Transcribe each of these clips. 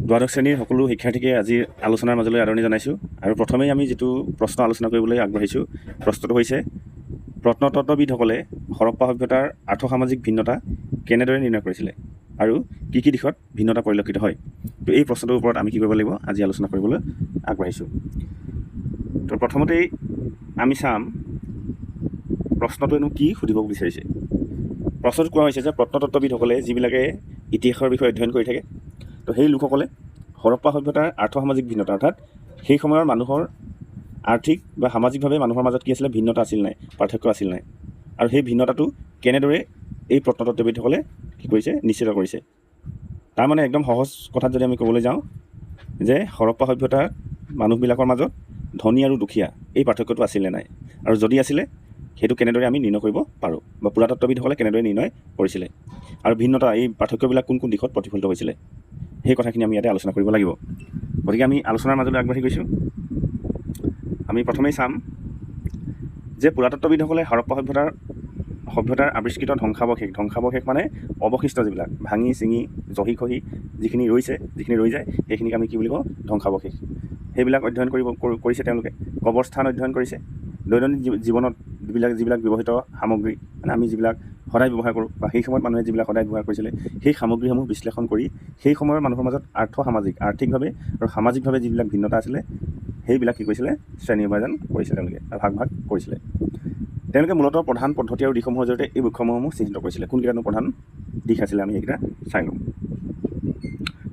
দ্বাদশ শ্ৰেণীৰ সকলো শিক্ষাৰ্থীকে আজিৰ আলোচনাৰ মাজলৈ আদৰণি জনাইছোঁ। আৰু প্ৰথমেই আমি যিটো প্ৰশ্ন আলোচনা কৰিবলৈ আগবাঢ়িছোঁ, প্ৰশ্নটো হৈছে, প্ৰত্নতত্ত্ববিদসকলে হৰপ্পা সভ্যতাৰ আৰ্থসামাজিক ভিন্নতা কেনেদৰে নিৰ্ণয় কৰিছিলে আৰু কি কি দিশত ভিন্নতা পৰিলক্ষিত হয়? তো এই প্ৰশ্নটোৰ ওপৰত আমি কি কৰিব লাগিব, আজি আলোচনা কৰিবলৈ আগবাঢ়িছোঁ। তো প্ৰথমতেই আমি চাম প্ৰশ্নটোৱেনো কি সুধিব বিচাৰিছে। প্ৰশ্নটোত কোৱা হৈছে যে প্ৰত্নতত্ত্ববিদসকলে, যিবিলাকে ইতিহাসৰ বিষয়ে অধ্যয়ন কৰি থাকে, তো সেই লোকসকলে হৰপ্পা সভ্যতাৰ আৰ্থসামাজিক ভিন্নতা, অৰ্থাৎ সেই সময়ৰ মানুহৰ আৰ্থিক বা সামাজিকভাৱে মানুহৰ মাজত কি আছিলে, ভিন্নতা আছিল নাই, পাৰ্থক্য আছিল নাই, আৰু সেই ভিন্নতাটো কেনেদৰে এই প্ৰত্নতত্ত্ববিদসকলে কি কৰিছে, নিশ্চিত কৰিছে। তাৰমানে একদম সহজ কথাত যদি আমি ক'বলৈ যাওঁ যে হৰপ্পা সভ্যতাৰ মানুহবিলাকৰ মাজত ধনী আৰু দুখীয়া এই পাৰ্থক্যটো আছিলে নাই, আৰু যদি আছিলে সেইটো কেনেদৰে আমি নিৰ্ণয় কৰিব পাৰোঁ বা পুৰাতত্ত্ববিদসকলে কেনেদৰে নিৰ্ণয় কৰিছিলে, আৰু ভিন্নতা এই পাৰ্থক্যবিলাক কোন কোন দিশত প্ৰতিফলিত হৈছিলে, সেই কথাখিনি আমি ইয়াতে আলোচনা কৰিব লাগিব। গতিকে আমি আলোচনাৰ মাজলৈ আগবাঢ়ি গৈছোঁ। আমি প্ৰথমেই চাম যে পুৰাতত্ত্ববিদসকলে হৰপ্পা সভ্যতাৰ আৱিষ্কৃত ধ্বংসাৱশেষ, ধ্বংসাৱশেষ মানে অৱশিষ্ট, যিবিলাক ভাঙি ছিঙি জহি খহি যিখিনি ৰৈছে, যিখিনি ৰৈ যায়, সেইখিনিক আমি কি বুলি কওঁ? ধ্বংসাৱশেষ। সেইবিলাক অধ্যয়ন কৰিছে তেওঁলোকে। কবৰস্থান অধ্যয়ন কৰিছে। দৈনন্দিন জীৱনত যিবিলাক ব্যৱহৃত সামগ্ৰী, মানে আমি যিবিলাক সদায় ব্যৱহাৰ কৰোঁ বা সেই সময়ত মানুহে যিবিলাক সদায় ব্যৱহাৰ কৰিছিলে, সেই সামগ্ৰীসমূহ বিশ্লেষণ কৰি সেই সময়ৰ মানুহৰ মাজত আৰ্থ সামাজিক, আৰ্থিকভাৱে আৰু সামাজিকভাৱে যিবিলাক ভিন্নতা আছিলে, সেইবিলাক কি কৰিছিলে? শ্ৰেণী বিভাজন কৰিছিলে তেওঁলোকে আৰু ভাগ ভাগ কৰিছিলে। তেওঁলোকে মূলতঃ প্ৰধান পদ্ধতি আৰু দিশসমূহৰ জৰিয়তে এই বৈষম্যসমূহ চিহ্নিত কৰিছিলে। কোনকেইটানো প্ৰধান দিশ আছিলে, আমি সেইকেইটা চাই লওঁ।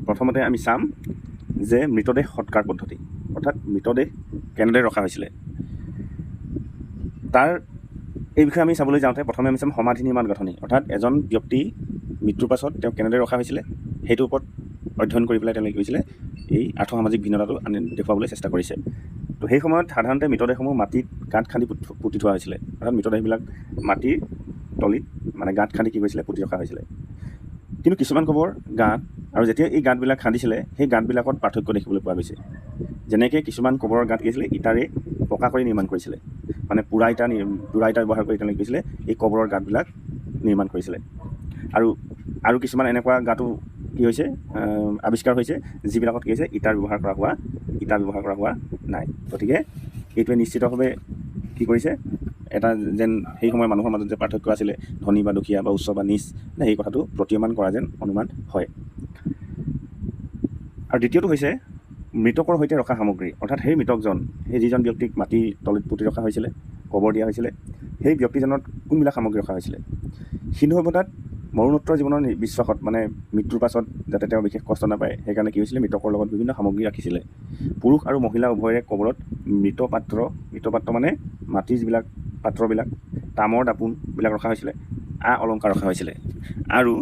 প্ৰথমতে আমি চাম যে মৃতদেহ সৎকাৰ পদ্ধতি, অৰ্থাৎ মৃতদেহ কেনেদৰে ৰখা হৈছিলে, তাৰ এই বিষয়ে আমি চাবলৈ যাওঁতে প্ৰথমে আমি চাম সমাধি নিৰ্মাণ গাঁথনি, অৰ্থাৎ এজন ব্যক্তি মৃত্যুৰ পাছত তেওঁক কেনেদৰে ৰখা হৈছিলে, সেইটোৰ ওপৰত অধ্যয়ন কৰি পেলাই তেওঁলোকে কি কৰিছিলে, এই আৰ্থসামাজিক ভিন্নতাটো আনি দেখুৱাবলৈ চেষ্টা কৰিছে। তো সেই সময়ত সাধাৰণতে মৃতদেহসমূহ মাটিত গাঁত খান্দি পুতি থোৱা হৈছিলে, অৰ্থাৎ মৃতদেহবিলাক মাটিৰ তলিত মানে গাঁত খান্দি কি কৰিছিলে, পুতি ৰখা হৈছিলে। কিন্তু কিছুমান কবৰ গাঁত আৰু যেতিয়া এই গাঁতবিলাক খান্দিছিলে, সেই গাঁতবিলাকত পাৰ্থক্য দেখিবলৈ পোৱা গৈছে। যেনেকৈ কিছুমান কবৰৰ গাঁত কি আছিলে, ইটাৰে পকা কৰি নিৰ্মাণ কৰিছিলে, মানে পুৰা ইটা ব্যৱহাৰ কৰি তেওঁলোকে কি কৰিছিলে, এই কবৰৰ গাঁতবিলাক নিৰ্মাণ কৰিছিলে। আৰু আৰু কিছুমান এনেকুৱা গাঁতো কি হৈছে, আৱিষ্কাৰ হৈছে, যিবিলাকত কি হৈছে, ইটা ব্যৱহাৰ কৰা হোৱা নাই। গতিকে এইটোৱে নিশ্চিতভাৱে কি কৰিছে, এটা যেন সেই সময়ৰ মানুহৰ মাজত যে পাৰ্থক্য আছিলে, ধনী বা দুখীয়া বা উচ্চ বা নীচ, সেই কথাটো প্ৰতীয়মান কৰা যেন অনুমান হয়। আৰু দ্বিতীয়টো হৈছে মৃতকৰ সৈতে ৰখা সামগ্ৰী, অৰ্থাৎ সেই মৃতকজন, সেই যিজন ব্যক্তিক মাটিৰ তলিত পুতি ৰখা হৈছিলে, কবৰ দিয়া হৈছিলে, সেই ব্যক্তিজনত কোনবিলাক সামগ্ৰী ৰখা হৈছিলে। সিন্ধু সভ্যতাত মৰণোত্তৰ জীৱনৰ বিশ্বাসত, মানে মৃত্যুৰ পাছত যাতে তেওঁ বিশেষ কষ্ট নাপায়, সেইকাৰণে কি হৈছিলে, মৃতকৰ লগত বিভিন্ন সামগ্ৰী ৰাখিছিলে। পুৰুষ আৰু মহিলা উভয়ৰে কবৰত মৃত পাত্ৰ, মৃত পাত্ৰ মানে মাটিৰ যিবিলাক পাত্ৰবিলাক, তামৰ দাপোনবিলাক ৰখা হৈছিলে, আ অলংকাৰ ৰখা হৈছিলে। আৰু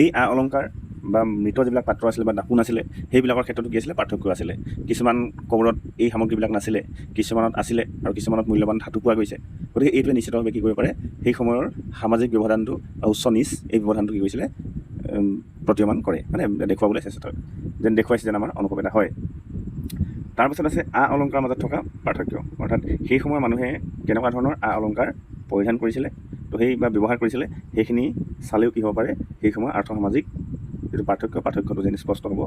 এই আ অলংকাৰ বা মৃত যিবিলাক পাত্ৰ আছিলে বা দাপোন আছিলে, সেইবিলাকৰ ক্ষেত্ৰতো কি আছিলে? পাৰ্থক্য আছিলে। কিছুমান কবৰত এই সামগ্ৰীবিলাক নাছিলে, কিছুমানত আছিলে আৰু কিছুমানত মূল্যৱান ধাতু পোৱা গৈছে। গতিকে এইটোৱে নিশ্চিতভাৱে কি কৰিব পাৰে, সেই সময়ৰ সামাজিক ব্যৱধানটো বা উচ্চ নীচ এই ব্যৱধানটো কি কৰিছিলে, প্ৰতীয়মান কৰে, মানে দেখুৱাবলৈ চেষ্টা যেন দেখুৱাইছে যেন আমাৰ অনুভৱ এটা হয়। তাৰপিছত আছে আ অলংকাৰৰ মাজত থকা পাৰ্থক্য, অৰ্থাৎ সেই সময়ৰ মানুহে কেনেকুৱা ধৰণৰ আ অলংকাৰ পৰিধান কৰিছিলে, তো সেই বা ব্যৱহাৰ কৰিছিলে, সেইখিনি চালেও কি হ'ব পাৰে, সেই সময়ৰ আৰ্থসামাজিক যিটো পাৰ্থক্য, পাৰ্থক্যটো যেন স্পষ্ট হ'ব,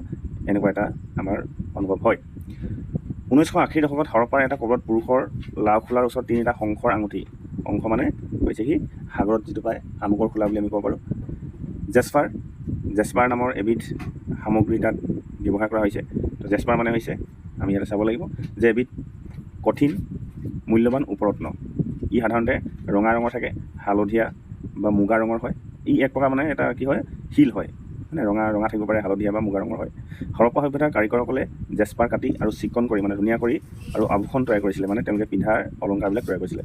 এনেকুৱা এটা আমাৰ অনুভৱ হয়। 1980ৰ দশকত হৰপ্পাৰ এটা কবৰত পুৰুষৰ লাও খোলাৰ ওচৰত তিনিটা শংখৰ আঙুঠি, শংখ মানে হৈছে কি, সাগৰত যিটো পায়, শামুকৰ খোলা বুলি আমি ক'ব পাৰোঁ, জেছপাৰ, জেছপাৰ নামৰ এবিধ সামগ্ৰী তাত ব্যৱহাৰ কৰা হৈছে। তো জেছপাৰ মানে হৈছে, আমি ইয়াতে চাব লাগিব যে এবিধ কঠিন মূল্যৱান উপৰত্ন। ই সাধাৰণতে ৰঙা ৰঙৰ থাকে, হালধীয়া বা মুগা ৰঙৰ হয়। ই এক প্ৰকাৰ মানে এটা কি হয়, শিল হয়, মানে ৰঙা ৰঙা থাকিব পাৰে, হালধীয়া বা মুগা ৰঙৰ হয়। হৰপ্পা সভ্যতাৰ কাৰিকৰসকলে জেছপাৰ কাটি আৰু চিকণ কৰি, মানে ধুনীয়া কৰি আৰু আভূষণ তৈয়াৰ কৰিছিলে, মানে তেওঁলোকে পিন্ধাৰ অলংকাৰবিলাক তৈয়াৰ কৰিছিলে।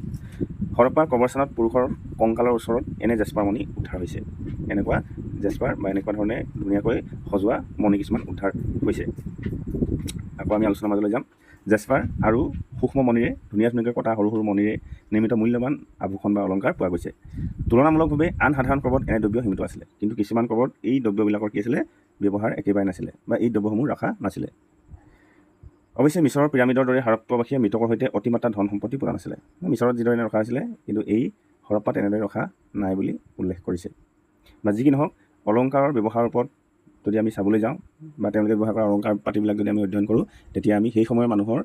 হৰপ্পাৰ কবৰস্থানত পুৰুষৰ কংকালৰ ওচৰত এনে জেছপাৰ মণি উদ্ধাৰ হৈছে। এনেকুৱা জেছপাৰ বা এনেকুৱা ধৰণে ধুনীয়াকৈ সজোৱা মণি কিছুমান উদ্ধাৰ হৈছে। আকৌ আমি আলোচনাৰ মাজলৈ যাম। জেছপাৰ আৰু সূক্ষ্ম মণিৰে, ধুনীয়া ধুনীয়াকৈ কটা সৰু সৰু মণিৰে নিৰ্মিত মূল্যৱান আভূষণ বা অলংকাৰ পোৱা গৈছে। তুলনামূলকভাৱে আন সাধাৰণ কবৰত এনে দ্ৰব্য সীমিত আছিলে, কিন্তু কিছুমান কবৰত এই দ্ৰব্যবিলাকৰ কি আছিলে, ব্যৱহাৰ একেবাৰে নাছিলে বা এই দ্ৰব্যসমূহ ৰখা নাছিলে। অৱশ্যে মিছৰৰ পিৰামিডৰ দৰে হৰপ্পাবাসীয়ে মৃতকৰ সৈতে অতিমাত্ৰা ধন সম্পত্তি পোৱা নাছিলে। মিছৰত যিদৰে ৰখা হৈছিলে, কিন্তু এই হৰপ্পাত এনেদৰে ৰখা নাই বুলি উল্লেখ কৰিছে। বা যি কি নহওক, অলংকাৰৰ ব্যৱহাৰৰ ওপৰত যদি আমি চাবলৈ যাওঁ বা তেওঁলোকে ব্যৱহাৰ কৰা অলংকাৰ পাতিবিলাক যদি আমি অধ্যয়ন কৰোঁ, তেতিয়া আমি সেই সময়ৰ মানুহৰ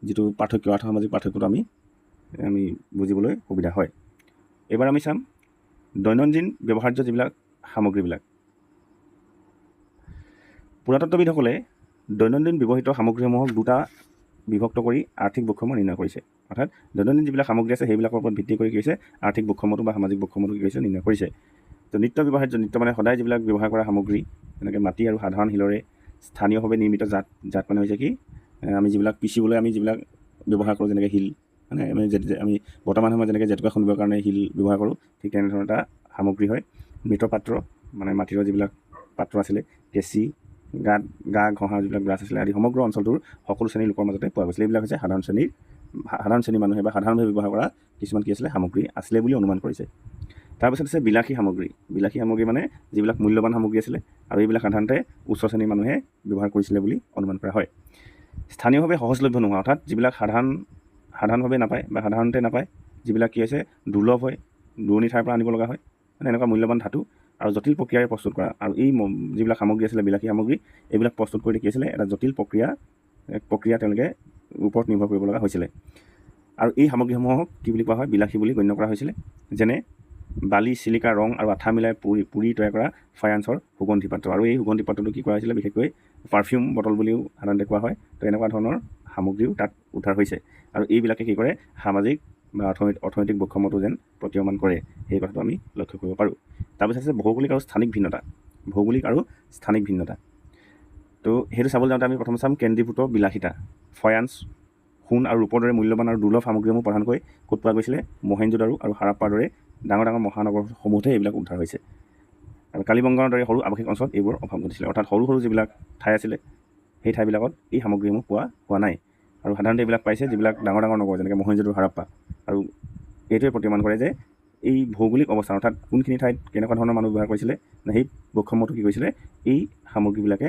যিটো পাৰ্থক্য, আৰ্থসামাজিক পাৰ্থক্যটো আমি আমি বুজিবলৈ সুবিধা হয়। এইবাৰ আমি চাম দৈনন্দিন ব্যৱহাৰ্য যিবিলাক সামগ্ৰীবিলাক। পুৰাতত্ত্ববিদসকলে দৈনন্দিন ব্যৱহৃত সামগ্ৰীসমূহক দুটা বিভক্ত কৰি আৰ্থিক বৈষম্য নিৰ্ণয় কৰিছে। অৰ্থাৎ দৈনন্দিন যিবিলাক সামগ্ৰী আছে, সেইবিলাকৰ ওপৰত ভিত্তি কৰি কি হৈছে, আৰ্থিক বৈষম্যটো বা সামাজিক বৈষম্যটো কি হৈছে, নিৰ্ণয় কৰিছে। তো নিত্য ব্যৱহাৰ্য, নিত্য মানে সদায় যিবিলাক ব্যৱহাৰ কৰা সামগ্ৰী, যেনেকৈ মাটি আৰু সাধাৰণ শিলৰে স্থানীয়ভাৱে নিৰ্মিত জাত। জাত মানে হৈছে কি, আমি যিবিলাক পিচিবলৈ আমি যিবিলাক ব্যৱহাৰ কৰোঁ, যেনেকৈ শিল, মানে আমি আমি বৰ্তমান সময়ত যেনেকৈ জেতুকা খুন্দিবৰ কাৰণে শিল ব্যৱহাৰ কৰোঁ, ঠিক তেনেধৰণৰ এটা সামগ্ৰী হয়। মৃত পাত্ৰ মানে মাটিৰ যিবিলাক পাত্ৰ আছিলে, কেঁচি, গাত গা ঘঁহা যিবিলাক ব্ৰাছ আছিলে আদি সমগ্ৰ অঞ্চলটোৰ সকলো শ্ৰেণীৰ লোকৰ মাজতে পোৱা গৈছিলে। এইবিলাক হৈছে সাধাৰণ শ্ৰেণীৰ মানুহে বা সাধাৰণভাৱে ব্যৱহাৰ কৰা কিছুমান কি আছিলে, সামগ্ৰী আছিলে বুলি অনুমান কৰিছে। তাৰপিছত আছে বিলাসী সামগ্ৰী। বিলাসী সামগ্ৰী মানে যিবিলাক মূল্যৱান সামগ্ৰী আছিলে আৰু এইবিলাক সাধাৰণতে উচ্চ শ্ৰেণীৰ মানুহে ব্যৱহাৰ কৰিছিলে বুলি অনুমান কৰা হয়। স্থানীয়ভাৱে সহজলভ্য নোহোৱা, অৰ্থাৎ যিবিলাক সাধাৰণভাৱে নাপায় বা সাধাৰণতে নাপায়, যিবিলাক কি হৈছে, দুৰ্লভ হয়, দূৰণি ঠাইৰ পৰা আনিব লগা হয়, মানে এনেকুৱা মূল্যৱান ধাতু আৰু জটিল প্ৰক্ৰিয়াৰে প্ৰস্তুত কৰা। আৰু এই যিবিলাক সামগ্ৰী আছিলে বিলাসী সামগ্ৰী, এইবিলাক প্ৰস্তুত কৰি কি আছিলে, এটা জটিল প্ৰক্ৰিয়া তেওঁলোকে ওপৰত নিৰ্ভৰ কৰিব লগা হৈছিলে। আৰু এই সামগ্ৰীসমূহক কি বুলি কোৱা হয়? বিলাসী বুলি গণ্য কৰা হৈছিলে। যেনে বালি, চিলিকা, ৰং আৰু আঠা মিলাই পুৰি পুৰি তৈয়াৰ কৰা ফায়ান্সৰ সুগন্ধি পাত্ৰ। আৰু এই সুগন্ধি পাত্ৰটো কি কৰা হৈছিলে? বিশেষকৈ পাৰফিউম বটল বুলিও সাধাৰণতে কোৱা হয়। তো এনেকুৱা ধৰণৰ সামগ্ৰীও তাত উদ্ধাৰ হৈছে। আৰু এইবিলাকে কি কৰে, সামাজিক বা অৰ্থনৈতিক বৈষম্যটো যেন প্ৰতীয়মান কৰে, সেই কথাটো আমি লক্ষ্য কৰিব পাৰোঁ। তাৰপিছত আছে ভৌগোলিক আৰু স্থানিক ভিন্নতা। ভৌগোলিক আৰু স্থানিক ভিন্নতা, তো সেইটো চাবলৈ যাওঁতে আমি প্ৰথম চাম কেন্দ্ৰীভূত বিলাসিতা। ফয়ান্স, সোণ আৰু ৰূপৰ দৰে মূল্যৱান আৰু দুৰ্লভ সামগ্ৰীসমূহ প্ৰধানকৈ ক'ত পোৱা গৈছিলে? মহেঞ্জোদাৰো আৰু হাৰাপ্পাৰ দৰে ডাঙৰ ডাঙৰ মহানগৰসমূহতহে এইবিলাক উদ্ধাৰ হৈছে। আৰু কালিবংগানৰ দৰে সৰু আৱাসিক অঞ্চলত এইবোৰৰ অভাৱ ঘটিছিলে। অৰ্থাৎ সৰু সৰু যিবিলাক ঠাই আছিলে, সেই ঠাইবিলাকত এই সামগ্ৰীসমূহ পোৱা হোৱা নাই। আৰু সাধাৰণতে এইবিলাক পাইছে যিবিলাক ডাঙৰ ডাঙৰ নগৰ, যেনেকৈ মহেঞ্জোদাৰো, হাৰাপ্পা। আৰু এইটোৱে প্ৰতীয়মান কৰে যে এই ভৌগোলিক অৱস্থান, অৰ্থাৎ কোনখিনি ঠাইত কেনেকুৱা ধৰণৰ মানুহ ব্যৱহাৰ কৰিছিলে, সেই বৈষম্যটো কি কৰিছিলে, এই সামগ্ৰীবিলাকে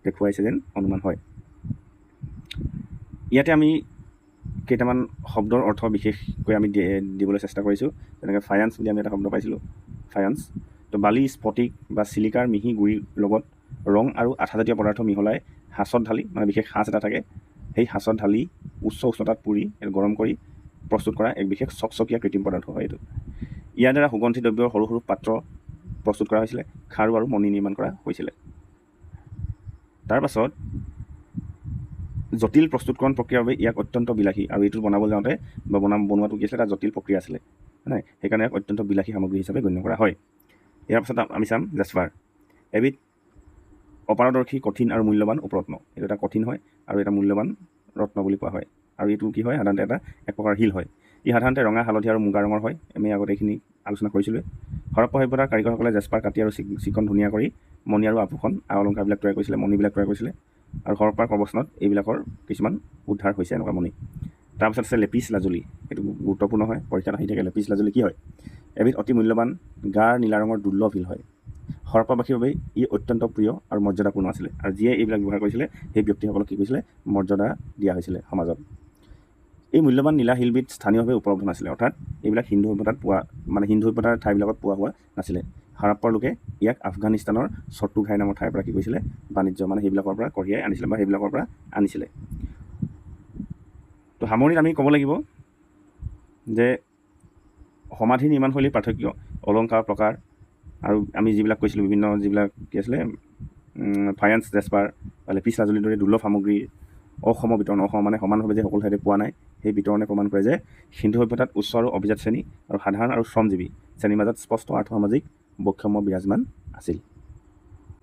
দেখুৱাইছে যেন অনুমান হয়। ইয়াতে আমি কেইটামান শব্দৰ অৰ্থ বিশেষকৈ আমি দিবলৈ চেষ্টা কৰিছোঁ। যেনেকৈ ফায়ান্স বুলি আমি এটা শব্দ পাইছিলোঁ, ফায়ান্স। তো বালি, স্ফটিক বা চিলিকাৰ মিহি গুড়িৰ লগত ৰং আৰু আঠাজাতীয় পদাৰ্থ মিহলাই সাঁচত ঢালি, মানে বিশেষ সাঁচ এটা থাকে, সেই সাঁচত ঢালি উচ্চ উষ্ণতাত পুৰি গৰম কৰি প্ৰস্তুত কৰা এক বিশেষ চকচকীয়া কৃত্ৰিম পদাৰ্থ হয় এইটো। ইয়াৰ দ্বাৰা সুগন্ধি দ্ৰব্যৰ সৰু সৰু পাত্ৰ প্ৰস্তুত কৰা হৈছিলে, খাৰু আৰু মণি নিৰ্মাণ কৰা হৈছিলে। তাৰপাছত জটিল প্ৰস্তুতকৰণ প্ৰক্ৰিয়াৰ বাবে ইয়াক অত্যন্ত বিলাসী, আৰু এইটো বনাবলৈ যাওঁতে বা বনোৱাটো কি আছিলে, এটা জটিল প্ৰক্ৰিয়া আছিলে, হয়, সেইকাৰণে ইয়াক অত্যন্ত বিলাসী সামগ্ৰী হিচাপে গণ্য কৰা হয়। ইয়াৰ পাছত আমি চাম জেছপাৰ, এবিধ অপাৰদৰ্শী, কঠিন আৰু মূল্যৱান উপৰত্ন। এইটো এটা কঠিন হয় আৰু এটা মূল্যৱান ৰত্ন বুলি কোৱা হয়। আৰু এইটো কি হয়? সাধাৰণতে এটা এক প্ৰকাৰ শিল হয়। ই সাধাৰণতে ৰঙা, হালধীয়া আৰু মুগা ৰঙৰ হয়। আমি আগতে এইখিনি আলোচনা কৰিছিলোঁৱে। হৰপ্পা সভ্যতাৰ কাৰিকৰসকলে জেছপাৰ কাটি আৰু চিকণ ধুনীয়া কৰি মণি আৰু আভূষণ আৰু অলংকাৰবিলাক তৈয়াৰ কৰিছিলে, মণিবিলাক তৈয়াৰ কৰিছিলে। আৰু হৰপ্পাৰ কবৰস্থানত এইবিলাকৰ কিছুমান উদ্ধাৰ হৈছে, এনেকুৱা মণি। তাৰপিছত আছে লেপিছ লাজুলি। এইটো গুৰুত্বপূৰ্ণ হয়, পৰীক্ষাত আহি থাকে। লেপিছ লাজুলি কি হয়? এবিধ অতি মূল্যৱান গাঢ় নীলা ৰঙৰ দুৰ্লভ শিল হয়। হৰপ্পাবাসীৰ বাবে ই অত্যন্ত প্ৰিয় আৰু মৰ্যাদাপূৰ্ণ আছিলে। আৰু যিয়ে এইবিলাক ব্যৱহাৰ কৰিছিলে, সেই ব্যক্তিসকলক কি কৰিছিলে? মৰ্যাদা দিয়া হৈছিলে সমাজত। এই মূল্যৱান নীলা শিলবিধ স্থানীয়ভাৱে উপলব্ধ নাছিলে। অৰ্থাৎ এইবিলাক সিন্ধু সভ্যতাত পোৱা, মানে সিন্ধু সভ্যতাৰ ঠাইবিলাকত পোৱা হোৱা নাছিলে। হাৰাপ্পাৰ লোকে ইয়াক আফগানিস্তানৰ চট্টুঘাই নামৰ ঠাইৰ পৰা কি কৰিছিলে? বাণিজ্য, মানে সেইবিলাকৰ পৰা কঢ়িয়াই আনিছিলে বা সেইবিলাকৰ পৰা আনিছিলে। তো সামৰণিত আমি ক'ব লাগিব যে সমাধি নিৰ্মাণশৈলীৰ পাৰ্থক্য, অলংকাৰ প্ৰকাৰ আৰু আমি যিবিলাক কৈছিলোঁ, বিভিন্ন যিবিলাক কি আছিলে, ফায়ান্স, জেছপাৰ বা লেপিছ লাজুলিৰ দৰে দুৰ্লভ সামগ্ৰীৰ অসম বিতৰণ, অসম মানে সমানভাৱে যে সকলো ঠাইতে পোৱা নাই, সেই বিতৰণে প্ৰমাণ কৰে যে সিন্ধু সভ্যতাত উচ্চ আৰু অভিজাত শ্ৰেণী আৰু সাধাৰণ আৰু শ্ৰমজীৱী শ্ৰেণীৰ মাজত স্পষ্ট আৰ্থসামাজিক বৈষম্য বিৰাজমান আছিল।